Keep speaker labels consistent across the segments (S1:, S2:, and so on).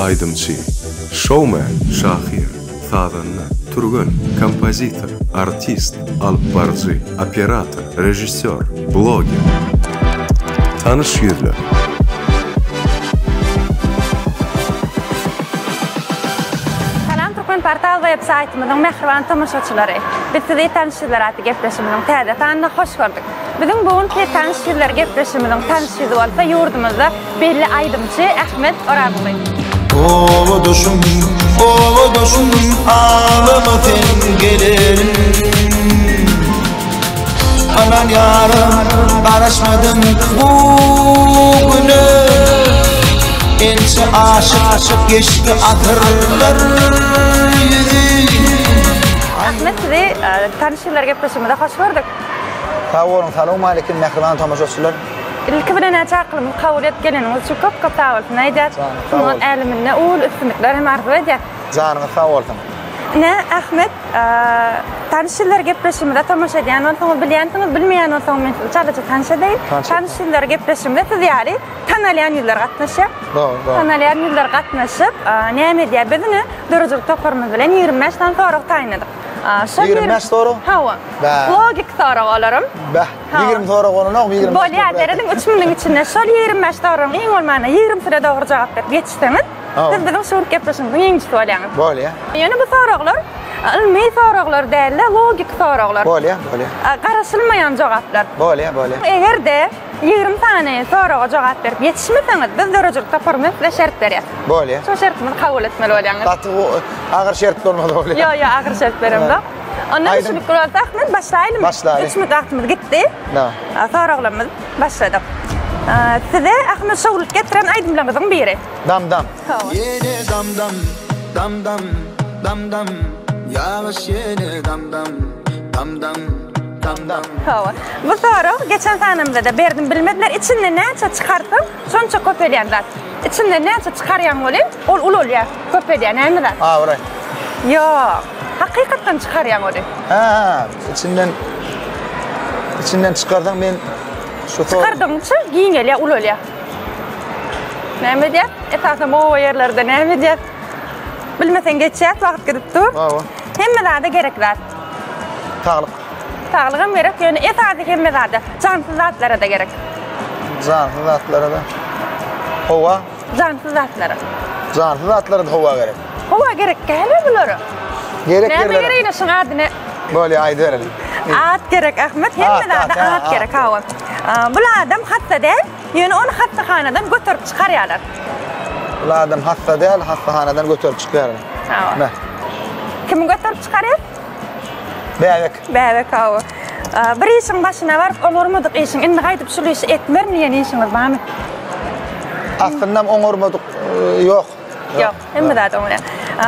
S1: Aýdymçy, şoumen, şahyr, sazanda, türgen, kompozitor, artist, alypbaryjy, operator, režissýor, bloger. Tanyş ýüzler.
S2: Salam Türkmenportal web saýtymyzyň mähriban tomaşaçylary! Biz sizi Tanyş ýüzler atly gepleşigimiziň täze sanynda hoş gördük. Biziň bu günki Tanyş ýüzler gepleşigimiziň tanyş ýüzi bolsa ýurdumyzda belli aýdymçy Ahmet Orazguly.
S3: Obadaşym, obadaşym, ağlama sen gelerin. Aman ýarym, garaşmadym bu güne. Ençe aşyk geçdi asyrlar ýüzi.
S2: Ahmet sizi Tanyş ýüzler gepleşigimize hoş gördük.
S4: Sag boluň, salowmaleýkim mähriban tomaşaçylar.
S2: Ilki bilen näçe aklymyzy kabul edip geleniňiz üçin köp köp sag bolsun aýdýas. Sungat äleminde uly üstünlikler hem arzuw edýäs.
S4: Janyňyz sag bolsun.
S2: Ine, Ahmet, tanyş ýüzler gepleşigimize tomaşa edýän bolsaňyz bilýänsiňiz, bilmeýän bolsaňyz men sizi çalaja tanyş edeýin. Tanyş ýüzler gepleşigimize siz ýaly tanalýan ýüzler gatnaşýar.
S4: Dogry, dogry.
S2: Tanalýan ýüzler gatnaşyp, näme edýär? Biz ine döredijilik toparymyz bilen 25 sany sorag taýynladyk. Şol
S4: 25 sorag?
S2: Hawa.
S4: Bäh.
S2: Logik sorag olaram.
S4: Bäh. 20 sorag bolanok, 25.
S2: Bolýar, serediň 3 minutyň içinde şol 25 soragyň iň bolmanda 20-sine dogry jogap berip ýetişseňiz, siz biziň şu günki gepleşigimiziň ýeňijisi bolýaňyz.
S4: Bolýar.
S2: Ýöne bu soraglar ylmy soraglar däl-de, logik soraglar.
S4: Bolýar, bolýar.
S2: Garaşylmaýan jogaplar.
S4: Bolýar, bolýar.
S2: Eger-de 20 sany soraga jogap berip ýetişmeseňiz, biz döredijilik toparymyz size şert berýäs.
S4: Bolýar.
S2: Şol şertimizi kabul etmeli bolýaňyz.
S4: Gaty agyr şert bolmasa bolýar.
S2: Ýok, ýok, agyr şert beremzok. Onda düşünip bolsa Ahmet başlaýlymy?
S4: Başlaýly.
S2: 3 minut wagtymyz gitdi.
S4: Da.
S2: Soraglarymyz başladyk. Size Ahmet şowlulyk getiren aýdymlaryňyzyň biri.
S4: Dam dam.
S3: Ýene dam dam, dam dam, dam dam, ýagyş ýene dam dam, dam dam, dam dam.
S2: Hawa. Bu sorag geçen sanymyzda-da berdim bilmediler. Içinden näçe çykarsaň, şonça köpelýän zat. Içinden näçe çykarýaň welin, ol ulalýar, köpelýär. Näme zat?
S4: Abraý.
S2: Ýok. Hakykatdan çykarýaň ony.
S4: Hä, hä, içinden içinden çykarsaň men şu sor.
S2: Çykardygyňça giňelýär, ulalýar. Näme edýär? Esasan oba ýerlerde näme edýär? Bilmeseň geçýär, wagt gidip dur.
S4: Hawa.
S2: Hemme zada gerek zat.
S4: Saglyk.
S2: Saglygam gerek, ýöne esasy hemme zada, jansyz zatlara-da gerek.
S4: Jansyz zatlara-da. Howa.
S2: Jansyz zatlara.
S4: Jansyz zatlara-da howa gerek.
S2: Howa gerek däl-ä bulara.
S4: Gerek
S2: Näme
S4: ýerlere.
S2: gerek ine şuň ady ne?
S4: Bolýar, aýdybereli.
S2: At gerek Ahmet, hemme
S4: At,
S2: zada
S4: at,
S2: at
S4: at
S2: gerek, hawa. Bul adam hassa däl, ýöne ony hassahanadan göterip çykarýarlar.
S4: Bul adam hassa däl, hassahanadan göterip çykýarlar.
S2: Hawa.
S4: Meh.
S2: Kimi göterip çykarýar?
S4: Bäbek.
S2: Bäbek, hawa. Bir işiň başyna baryp, oňarmadyk işiň, indi gaýdyp şul işi etmerin diýen işiňiz barmy?
S4: Aslynda oňarmadyk ýok.
S2: Ýok, hemme zat oňarýar.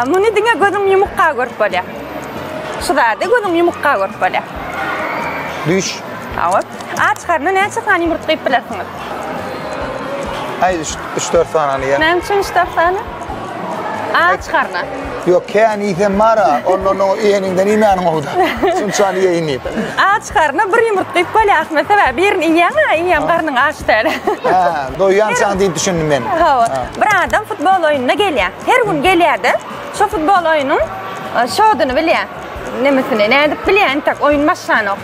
S2: Muny diňe gözüň ýumukka görüp bolýar. Şu zady gözüň ýumukka görüp bolýar.
S4: Düýş.
S2: Hawa. Aç garna näçe sany ýumurtga iýip bilersiňiz?
S4: Aý, üç-dört sany iýen.
S2: Näme üçin üç-dört sany? Aç garna.
S4: Ýok, kän iýsem bar-a, ondan oňa iýeniňden iýmäniň gowy-da. Şunçany iýeýin diýip.
S2: Aç garna bir ýumurtga iýip bolýar, Ahmet. Sebäbi birini iýýäň-ä, iýýäň garnyň aç däl.
S4: Hä, doýýançaň diýip düşündim men.
S2: Hawa. Bir adam futbol oýnuna gelýär. Her gün gelýär-de, şo futbol oýnuň şoduny bilýär. Nemesini, nädip bilýär, entek oýun başlanok.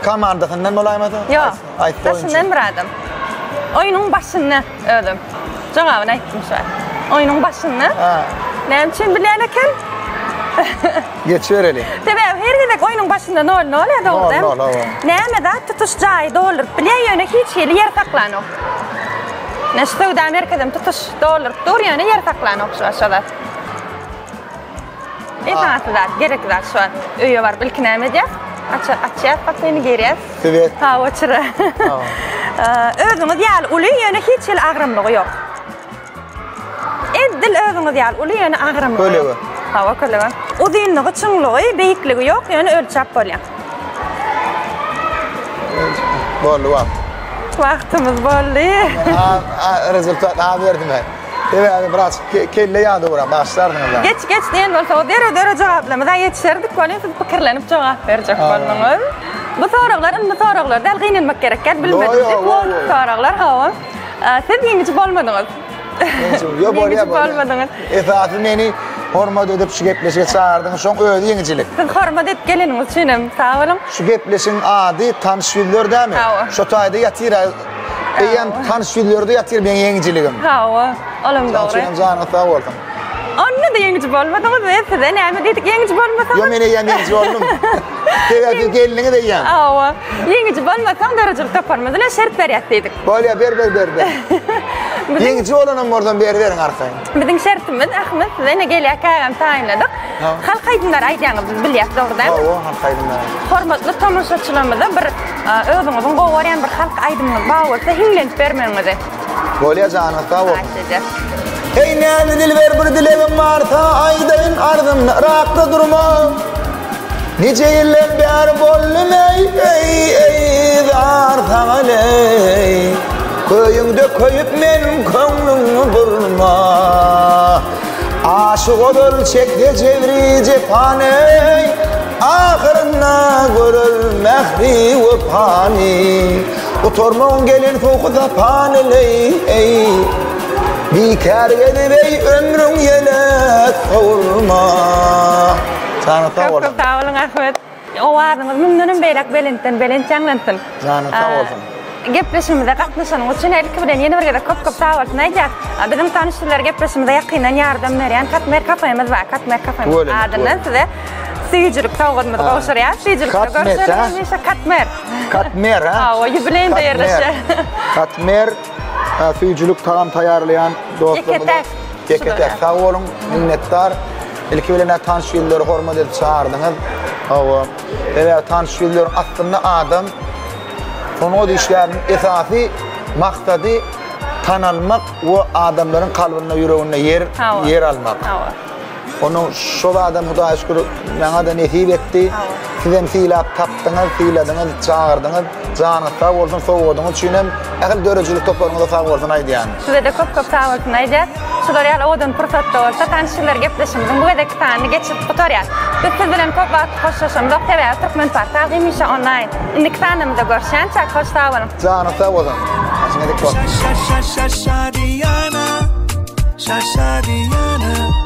S4: Komandasyndan bolaýmasa?
S2: Ýok.
S4: Aýtdy oýunçy.
S2: Daşyndan bir adam. Oýnuň başynda özüm. Jogabyny aýtdym şu wagt. Oýnuň başynda.
S4: Ha.
S2: Näme üçin bilýän eken?
S4: Geçibereli.
S2: Sebäbi her gezek oýnuň başynda nol nol ýa dogry
S4: Nol, nol, hawa.
S2: Näme zat tutuş jaýy dolduryp bilýär, ýöne hiç hili ýer saklanok. Ine şu söwda merkezem tutuş dolduryp dur, ýöne ýer saklanok şu wagt şo zat. Esasy zat, gerekli zat şu wagt. Öýe baryp ilki näme edýäs? Açar, açýas gapyny, girýäs.
S4: Sowet.
S2: Hawa, çyra.
S4: Hawa.
S2: Özüňiz ýaly uly, ýöne hiç hili agramlygy ýok. Edil özüňiz ýaly uly, ýöne agramlygy ýok.
S4: Kölege.
S2: Hawa, kölege. Uzynlygy, çuňlugy, beýikligi ýok, ýöne ölçäp bolýar.
S4: Boldy wagt.
S2: Wagtymyz boldy.
S4: Men rezultat az berdim. Sebäbi biraz kelle ýady ugra, bagyşlarsyňyz.
S2: Geç geç diýen bolsaňyz derrew derrew jogaplamyza ýetişerdik welin siz pikirlenip jogap berjek bolduňyz. Bu soraglar ylmy soraglar däl, gynanmak gerek däl, bilmedim diýip logiki soraglar hawa. Siz ýeňiji bolmadyňyz.
S4: Ýeňiji Ýok, bolýar,
S2: Ýeňiji bolmadyňyz.
S4: Esasy meni hormat edip şu gepleşige çagyrdyňyz, şoň özi ýeňijilik.
S2: Siz hormat edip geleniňiz üçin hem sag boluň.
S4: Şu gepleşigiň ady Tanyş ýüzler dämi?
S2: Hawa.
S4: Şo taýda ýatyr-a. Eýýäm tanyş ýüzlerde ýatyr meň ýeňijiligim.
S2: Hawa, olam
S4: Şoň
S2: dogry.
S4: üçin hem janyňyz sag bolsun.
S2: Onda-da ýeňiji bolmadyňyz we size näme diýdik ýeňiji bolmasaňyz?
S4: Ýok, men eýýäm ýeňiji boldum. Sebäbi siz geldiňiz eýýäm.
S2: Hawa. Ýeňiji bolmasaň döredijilik toparymyz bilen şert berýäs diýdik.
S4: Bolýar, ber, ber, ber, ber. Ýeňiji bolanam bolsam beriberiň arkaýyn.
S2: Biziň şertimiz Ahmet size ine gelýär kägäm taýynladyk. Halk aýdymlary aýdýaňyz biz bilýäs dogry dälmi?
S4: Hawa, halk aýdymlary.
S2: Hormatly tomaşaçylarymyza bir özüňiziň gowy görýän bir halk aýdymyňyz bar bolsa hiňlenip bermegiňizi.
S4: Bolýar janyňyz sag bolsun.
S2: Haýyş edýäs.
S4: Eý näme dilber bir dilegim bar saňa aýdaýyn arzymny yrakda durma. Nice ýyldan bäri boldum eý eý eý zar saňa leý Köýüňde köýüp men köňlüňi burma Aşyk ozal çekse jebri jepany eý Ahyrynda görer mähri wepany Gutarmaň gelen sowky sapany leý eý Bikär gezip eý ömrüň ýele sowurma. Janyň sag bolsun.
S2: Köp köp sag boluň Ahmet. Owazyňyz mundanam beýläk belentden belent ýaňlansyn.
S4: Janyň sag bolsun.
S2: Gepleşigimize gatnaşanyňyz üçin ilki bilen ýene bir gezek köp köp sag bolsun aýdýas. Biziň tanyş ýüzler gepleşigimize ýakyndan ýardam berýän Katmer kafemiz bar. Katmer kafemiz adyndan size süýjülik sowgadymyzy gowşurýas. Süýjülikde görüşeris hemişe Katmer.
S4: Katmer ha?
S2: Hawa, ýubileýinde ýerleşýär.
S4: Katmer süýjülik tagam taýýarlaýan dostlarymyza
S2: Ýeke-täk.
S4: Ýeke-täk sag boluň, minnetdar. Ilki bilen-ä tanyş ýüzleri hormat edip çagyrdyňyz. Hawa. Sebäbi tanyş ýüzler aslynda adam sungat işgäriniň esasy maksady tanalmak we adamlaryň kalbynda, ýüreginde ýer ýer almak.
S2: Hawa.
S4: Onuň şol adam Hudaýa şükür maňa-da nesip etdi. Sizem sylap tapdyňyz, syladyňyz, çagyrdyňyz. Janyňyz sag bolsun, sowgadyňyz üçin hem ähli döredijilik toparyňyza sag bolsun aýdýan.
S2: Size-de köp-köp sag bolsun aýdýas. Şular ýaly owadan pursatda bolsa tanyşylar gepleşigimiziň bu gezekki sanyny geçirip gutarýas. Biz siz bilen köp wagt hoşlaşamzok, sebäbi Türkmenportal hemişe onlaýn. Indiki sanymyzda görüşýänçäk hoş sag boluň.
S4: Janyňyz sag bolsun. Başyňyz dik bolsun.
S3: Şa şa şa şa Diana, şa şa Diana.